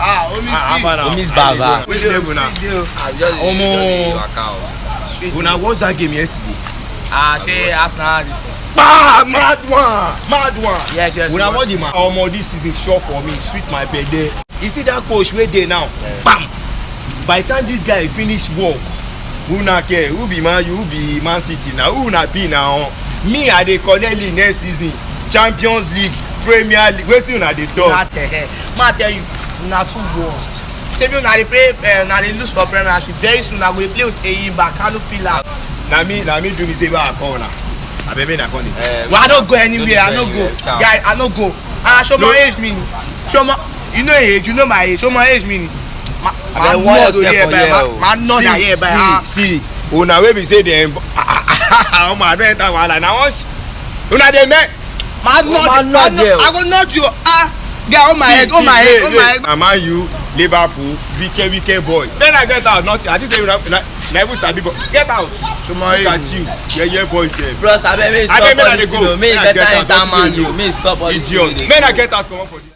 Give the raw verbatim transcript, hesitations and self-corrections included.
Ah, Omi Ah, speed. Baba. Omi's Baba. Which level now? Video. Omo. Omo. Una watch that game yesterday. Ah, she Arsenal this one. Ah, mad one, mad one. Yes, yes. Una watch the man. Omo, this season sure for me, sweet my bed there. You see that coach wey dey now? Bam! By the time this guy finish work, una care, who be Man U, who be Man City now, who una be now? Me, I dey collect league next season, Champions League, Premier League, wetin una dey talk? Una tell, eh, ma tell you, una too worst. Say me una dey play, eh, una dey lose for Premiership. Very soon I go dey play with Enyimba, Kanu Pillars. Na me, na me do me say, "Why I call una?" Abeg, make una call me. Eh, Well, I don't go anywhere. I no go, guy. I no go. Ah, show my age, me. Show my, you know age. You know my age. Show my age, me. Ma, ma Abeg, what nod yourself here, for by here, ma, oh. ma nod here, by ah. See, see, una wey be say dem, omo, I don enter wahala. Na one, sh- una dey make. Ma nod, Ma ma nod nod. here, oh. I go nod you. Ah, guy, oh my head, oh my head, oh my head. Na Man U, Liverpool, wicked, wicked boy. Then I get out, nothing. I just say, na, na, na even sabi, but get out. Look at you, yeah, yeah, boys dem. Bros, abeg, make you Abeg, stop make all I this dey thing go. o. Make you Make I better get out. enter Nothing Man dey U. do. Make you stop all this thing. Idiot. Make I get out, comot for this.